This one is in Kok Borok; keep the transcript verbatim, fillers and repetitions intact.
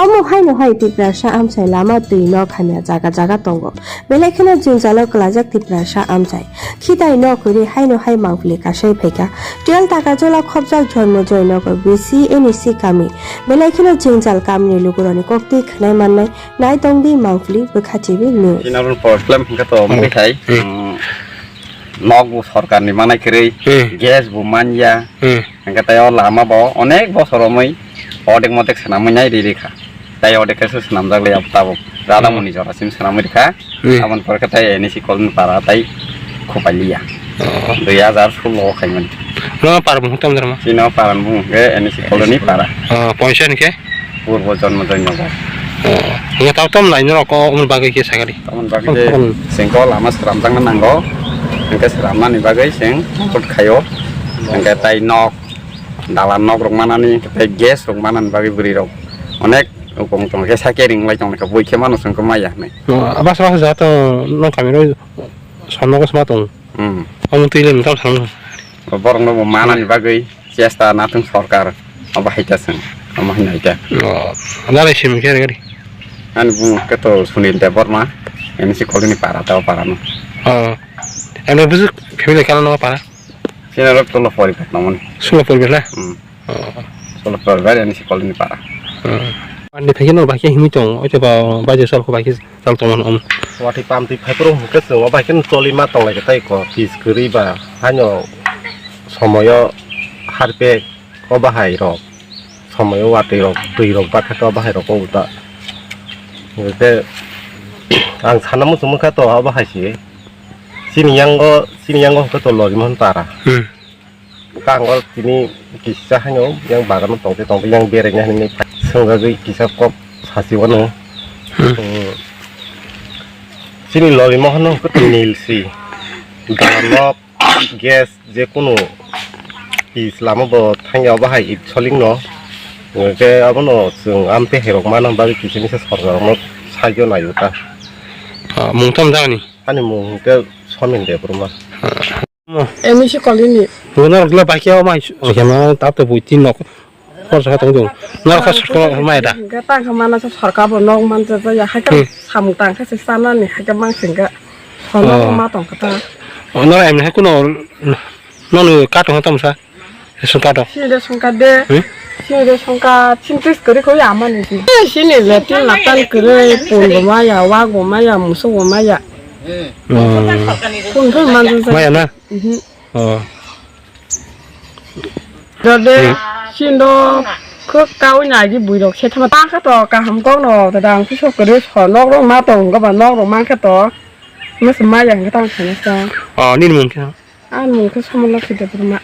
Omo haino hai Tiprasa amchai lama twi nok hamya jaga jaga tongo. Belai kheno jwngjalo kwlajak Tiprasa amchai. Khitai nok kwrwi haino hai mangpili kasai phaikha. Twelve Takajola khopjak Jonmojoy Nagar B C N E C kami. Belai kheno jwngjal kamini lugurokni koktwi khwnai mannai. Nai tongdi mangpili bwkha T V news. Chini oro problem hwnkhe to Hmm. omo khai, Hmm. um, nok bo sorkarni manai kwrwi, Hmm. gas bo manya. Hmm. Hwnkhe tei o lama bo onek bosor romwi odek modek swnamwi nai riri kha. Tei odek khe se swnamjak liya tabuk. Rada Hmm. muni jora sim swnamwi rikha. Hmm. Aboni pore khe tei N E C colony para tei Khupaliya. Oh. Dui hajar solo o khaimani. No para bumung tam dharma? Chini o para bumung khe N E C colony para. Oh, poisa ni khe? Purbo Jonmojoy Nagar. Oh. Hwnkhe tao tom lai norok o umor bagwi khe sagari. Tamoni bagwi Tom, je tom. Sengko lama sramjakna nango. Hwnkhe sramnani bagwi seng kot khaio. Hwnkhe tai nok, dalan nok rok manani, tei gas rok manani bagwi bwrwi rok onek ukong tong khe sakhe ring lai tong kha bui khe mano sengko maya hinwi. Oh, abas abas ja to nok kami rok sonno ko sma tong. Hmm. Omo twi le mitham thang. Borokno bo manani bagwi chesta nathung sorkar. Obo hai ta chwng, omo hai nai ta. Oh, nalai simi khe gari. Ani bumung khe to Sunil Debbarma, N E C colony para ta o para no. Oh. Ene busu family kana no para? Sina rok tolo poribar no mani. Sulo poribar la? Hmm. Oh. Tolo poribar N E C colony para. Oh. Ani phai no ba khe himi tong, oito ba ba je sol ko ba khe. Tal tongmani om. Watwi pamtwi phaiphuru hwnkhe chwng o bai kheno choli ma tonglai khe tei kok kis kwrwi ba haino somoyo harpek o bahai rok somoyo watwi rok twi rok bakha khe o bahai rok o uta. Hwnkhe ang sana muchung mankha to o bahai se chini yango chini yango hwnkhe to lorima hwn para. Hmm. Kango tini kisa haino yang bagano tongte tongte yang beraina hinwi swngjagwi kisa kok sasi wano. Hmm. Hmm. Chini lorima hano hwnkhe nil si. Dalan nok, gas, je kunu is lama bo thangya obo hai it soling no. Hwnkhe abono chwng amte herok mana bagwi kisa misa sorkar rokno saigyo naio ta. Ah, mung tam jagani? Ani mung hwnkhe Somin Debbarma. Mo. N E C colony. Bo norok le bakia o mai, oke, no, tap to bui tin nok. Hor sa tong dong. Norok ka sorkar mai da. Ga tang kha mana sa sorkar bo nok man ja ja ya, hai ka Hmm. samung tang kha se sana ni, hai ka mang sing ga. Sono Oh. ma tong kha ta. O, norok em ne kuno, no, no, ka tong tam sa. Ration card o. Sini ration card de. Hmm? Sini ration card, sini tis kari koi ama ni si. Sini le tin la tan kari, pun bo maya, wak bo maya, musuk bo maya. Oh. Pun pun man ja ja. Maya na? Mhm. Oh. Dode, Hmm. sindo, kok kau na gi bui rok se thama ta kha to, kaham kok no, ta dang, si sok kere so, nok rok ma tong, ga ba nok rok man kha to, mas ma yang kha tang kha na sa. Oh, nini mung kha? An mung kha Samala Sida Burma.